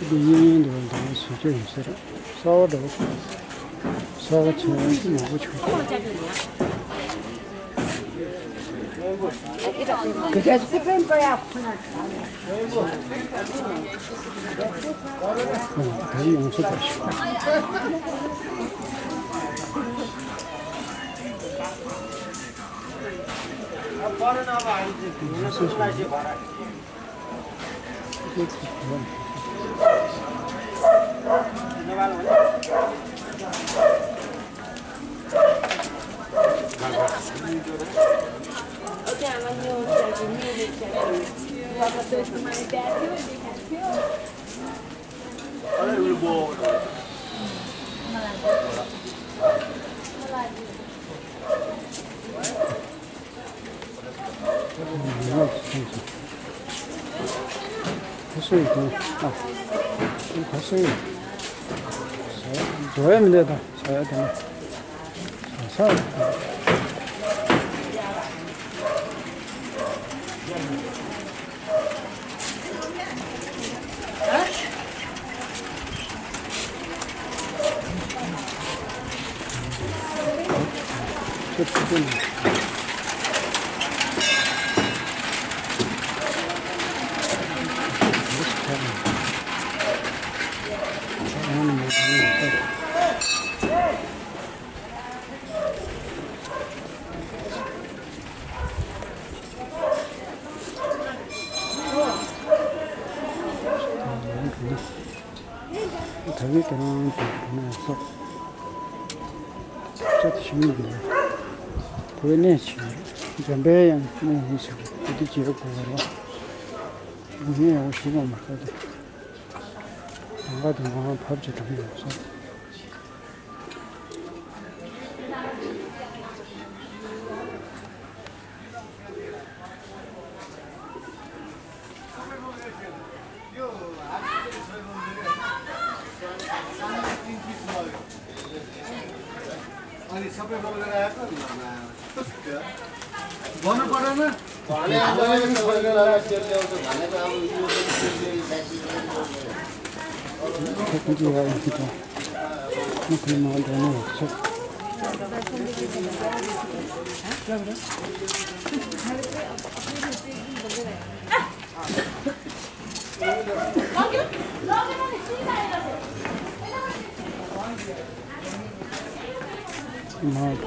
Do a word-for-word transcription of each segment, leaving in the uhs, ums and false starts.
འདི་གཉེན་འདུག་འདུག་བཟོ་རྒྱུ་ཡིན་ཟེར། གསར་པ་འདྲ་བོ། གསར་པ་ཆེན་པོ་མང་པོ་བྱུང་། ད་ཡོང་ཚོད་པ་ཞིག་ཁ་སོས་དང་ཨ། ཁ་སོས། འགྲོ་ཡ་མི་འདུག་ད་ཟ་ཡ་དང་། ཟ་ས། ད་གིན་དེ་རང་དེ་ནས་སོགས། ཅག་ཞིག་མི་འདུག་དེ་བས་གནས་ཆེ། འཇམ་པའི་ཡང་གནས་ཡིན་ཟེར། དེ་དུས་བྱེད་དགོས་པ་རེད། ངས་ཡག་པོ་ཞིག་ཡོང་མ་ཁ་དེ། ལམ་ཁ་དེ་མར་ཕབ་ཅིག་དང་ཡོང་སོང་། མར་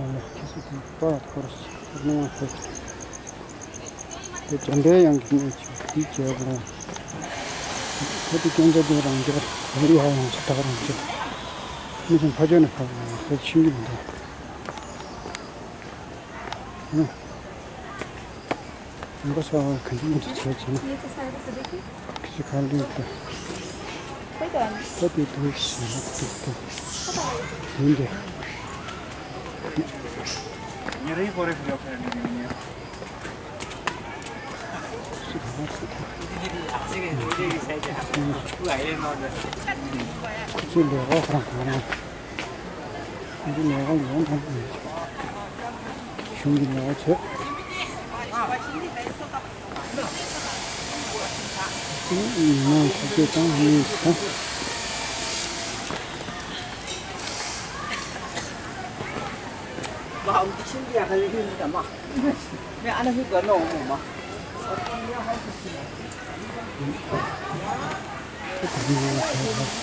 བབས། ཁྱེད་ཚོ་དེ་པར་སྐོར་སྐོར་གནང་བ་ཐོབ། དེ་དོན་འབྲས་ཡང་གི་གནས་ཆུ་དེའི་རྒྱལ་པོ། ད་དེ་སྐྱོན་ཆ་དེ་རང་འབྱོར་ཡང་ཡ་ཡང་ཆ་དག་རང་འབྱོར། མི་ཚང་ཕ་ཇོ་ནས་ཕ་གི་ཡང་ད་ཤིང་གི་མི་འདུག་ཨ། ཡིན་པ་ས་ག་འདི་མི་འདྲ་བྱས་བྱས་ན། ཁྱི་ཁ་ལུས་ཏེ། ད་དེ་དུ་ཞིག་ཏུ་ཏུ། ཡིན་ཏེ། ཁྱི་ལས་འོག་རང་གང་རང་། འདི་ནས་ཡོང་དང་། གཞུང་གི་ནས་བྱས། མི་མང་ཁྱི་སྐད་དང་མི་དང་།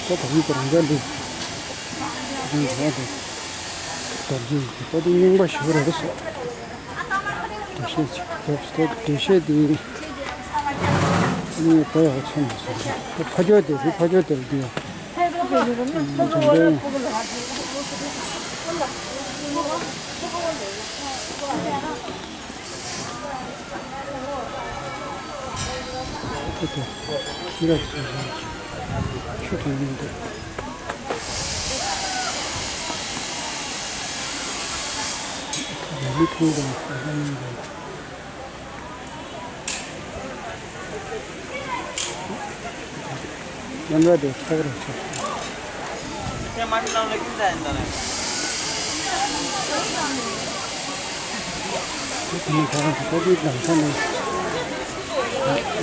ད་ད་ཡིན་པ་རང་འཇགས་འདི། རང་འཇགས་འདི། རྡོ་རྗེ་ཡིན་གྱི་པོ་ཏི་རྙིང་པ་ཞིག་རེད་ཟེར། འགྲེལ་བཤད་ཅིག་རྒྱབ་སྟེ་འགྲེལ་བཤད་འདི། ནི་ད་ཡག་ཆེན་མ་སོང་། ཕ་ཇོ་དེ་རི་ཕ་ཇོ་དེར་འདི། འཇམ་པའི། ཁོ་ཚོ་ཤེས་རབ་སོ་སོ་ཆུ་དང་མཉམ་དུ་མི་ཐུང་དང་ས་ས་མཉམ་དུ། རྣམ་པ་དེ་ཆགས་རེད་ཆགས། དེ་ནི་ཁོ་རང་གི་ལྟ་བུའི་ལམ་ཁ་ནས་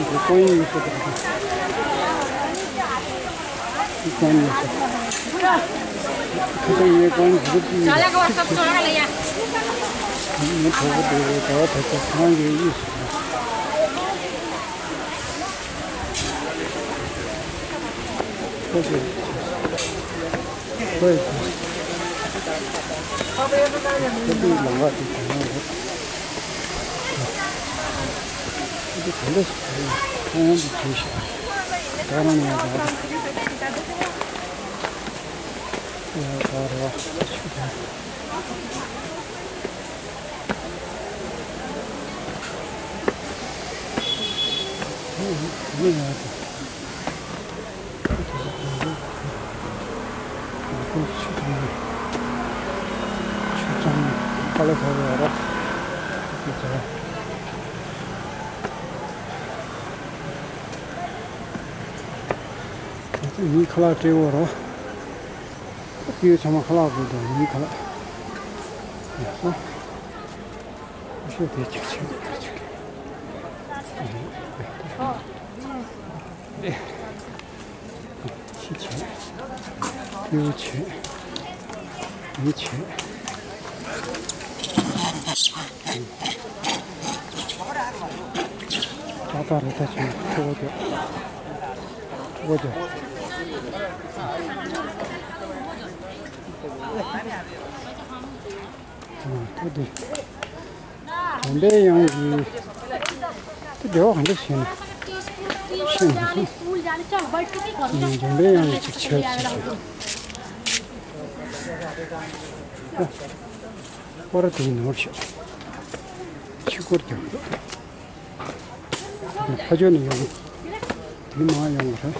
འགྲོ་ཀོ་ཡིན་མི་ཚོ་དང་། ཁོང་ཉིད་ཚོ་ཁ་སང་ངས་ཀོ་ཡིན་འགྲོ་དུས་ངས་གྲོགས་པོ་དེ་ཟླ་བ་ད་ཆ་ཁོང་གི་གཡུས་སུ། ཁོ་ཚོས་ཁོ་ཚོས་ཁོ་ཚོའི་ལམ་ཁ་དེ་དེ་ནང་རེད། ཁོ་ཚོ་ག་འདྲ་ཞིག་རེད། ཁོང་དུ་བྱས་ཤག་ད་རང་ཡང་ད་ཡང་ད་རེད་བ། ཆུ་དང་། ཁོང་དུ་ཡང་ད། ཆུ་ཚང་ཆུ་ཚང་ཁ་ལ་ཁ་ལ་ར་ཆུ་ཚང་། ད་ཚོ་མི་ཁ་ལག་སྤྲད་འོ་ར། ཁྱེད་ཚང་མ་ཁ་ལག་དགོས་དང་མི་ཁ་ལག་ཡ་ཧོ། ཤོ་དེ་ཆུ་ཆུ་དེ་ཆུ། ཤི་ཆེ། ཡུ་ཆེ། མི་ཆེ། ཏག་ཏག་རེད་ད་ཆེ། ཁོ་བོ་རྒྱོབ། ཁོ་བོ་རྒྱོབ། ཨ་ད་དེ། དམ་པའི་དབྱངས་ཀྱི་དེ་འབྲེལ་བ་ག་འདྲ་བྱས་ན་ཤེས་མ་སོང་། དམ་པའི་དབྱངས་ཀྱི་ཅིག་བྱས་ཟེར་ཞིང་། ཨ། སྐོར་ར་དེའི་ནོར་ཤོག་ཆུ་སྐོར་རྒྱབ་འདུག་ཕ་ཇོ་ནས་ཡོང་། དེ་མ་ཡོང་བ་རེད།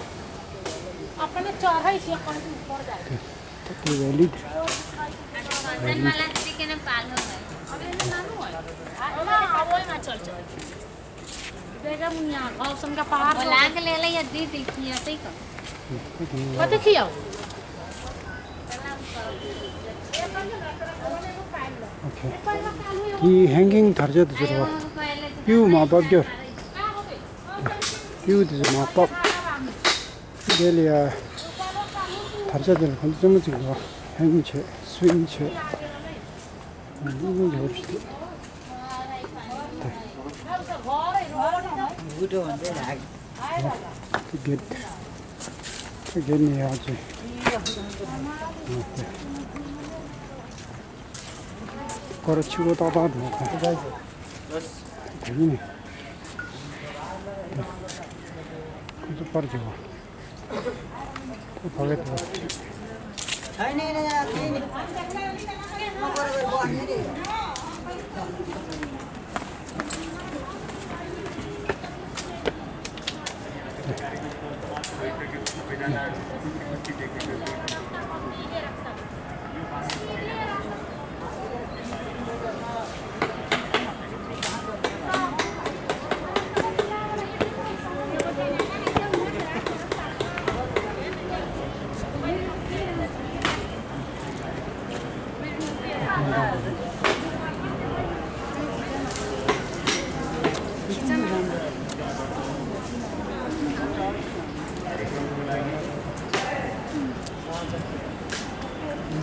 དེ་དེ་ཝེ་ལི། ཝེ་ལི། देखा मुनिया, गौतम का पहाड़ वो लाग ले ले, ये दी देखी है, सही कहो। पता किया? Okay. དེའི་ཧེང་གིང་དར་ཆ་དེ་ཚོ་རེད་བ། གཡུ་མ་བབས་རྒྱུར། གཡུ་དེ་ཚོ་མ་བབས། དེ་ལ་ཡ། དར་ཆ་དེ་ལ་ཁོང་ཚོ་རྩེད་མོ་རྩེ་གི་འདུག་ཧེང་གིང་བྱས། སུའིང་བྱས། ཨ་ནི་ཡོད་རེད། དེ་གེད། དེ་གེད་ནས་ཡར་ཅིག་སྐོར་ཆུ་བོ་ཏག་ཏག་འདུག་དེ་ཡིན་ནས་ཁོ་ཚོ་པར་བརྒྱབ་པ།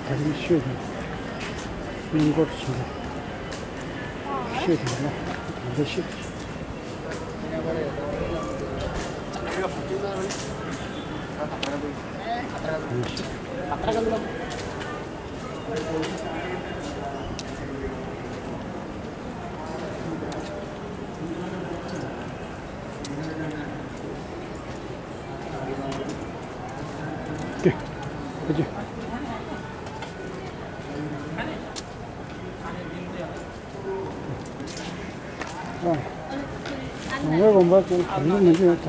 ད་རིང་ཤོད་དང་། སྔོན་འགོར་བྱེད་དང་། ཤོད་དང་ལ། ད་ལྟ་ཤོད། ང་ལ་དགོན་པ་ཚོ་གང་ཡང་མི་འདུག་ཡོད་ད།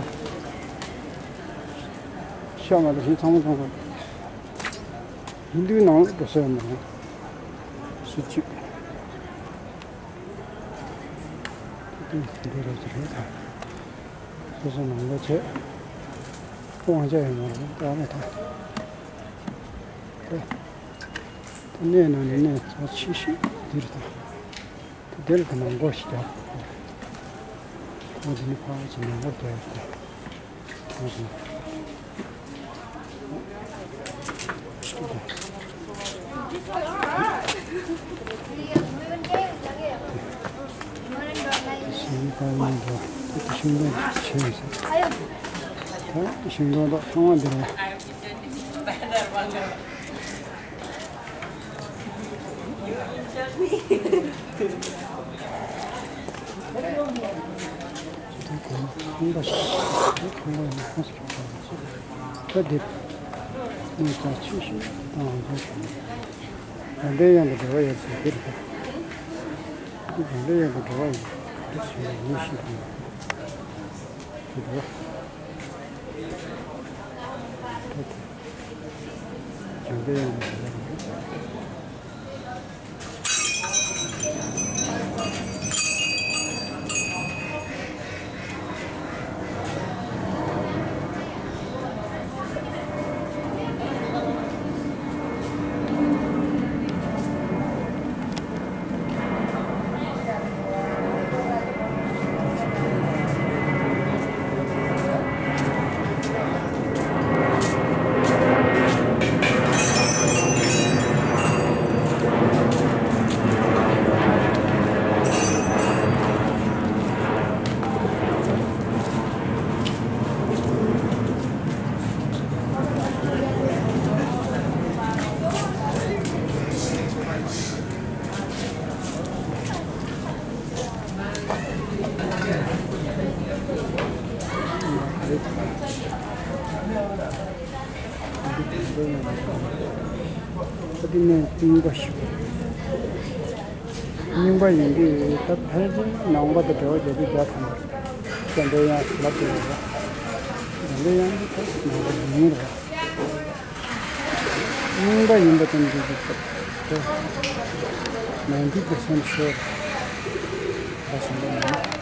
ཤ་མ་དང་ཞིང་ཚང་མ་ཚང་མ། ཧིན་རྡུའི་ནང་ལ་འགྲོ་ས་ཡོད་མ་རེད། སུ་གཅིག་འདི་རེད་ཅི་རེད་ད། སོ་སོ་ནང་ལ་བྱས། དབང་ཆ་ཡོད་མ་རེད་ད་ནས་ད། ད་གནས་ནང་ནས་གནས་ཚ་ཆེ་ཤོས་འདི་རེད་ད། དེ་དེར་གི་ནང་སྒོ་ཞིག་རྒྱབ། ཁོང་དེ་ནི་ཕར་ཕྱིན་ནང་སྒོ་རྒྱབ་ཡོད་དེ། ཁོང་ཚོ། ཞིང་ཁ་ཡིན་འགྲོ། དེ་ཤིང་སྡོང་ཆེ་ཡོད་ཟེར། ད་ཤིང་སྡོང་དག་ཚང་མ་འདིར་ཡོད། ཁང་པ་ཞིག་ཁང་པ་ཡིན་ན་ཁོང་ཚོ་ཁྱོད་ཁང་པ་ཞིག་ད་འདིར་མི་རྩ་ཆེ་ཤོས་དང་ང་ཚོ་ཞིག་ཡིན། དགོན་པའི་གཡང་དུ་འབྲེལ་བ་ཡོད་ཚུལ་འདིར་ད། འདི་དགོན་པའི་གཡང་དུ་འབྲེལ་བ་ཡོད་འདི་ཞིག་ཡིན་ཞིག་དང་འདི་འདྲ། ཨ་དེ་ནས་རྙིང་པ་ཞིག་རྙིང་པ་ཡིན་དུས་ད་ཕལ་ཆེར་ནང་པ་དང་འབྲེལ་བ་བརྒྱ་ཆ་བརྒྱ་ཐམ་པ་དགོན་པའི་གཡང་ལབ་ཀྱི་ཡོད་རེད། དགོན་པའི་གཡང་འདི་ད་ནང་པ་ཡིན་རེད། རྙིང་པ་ཡིན་པ་ཙམ་གྱིས་ད་ད་ninety percent sure་རེད་བསམ་པ་མིན།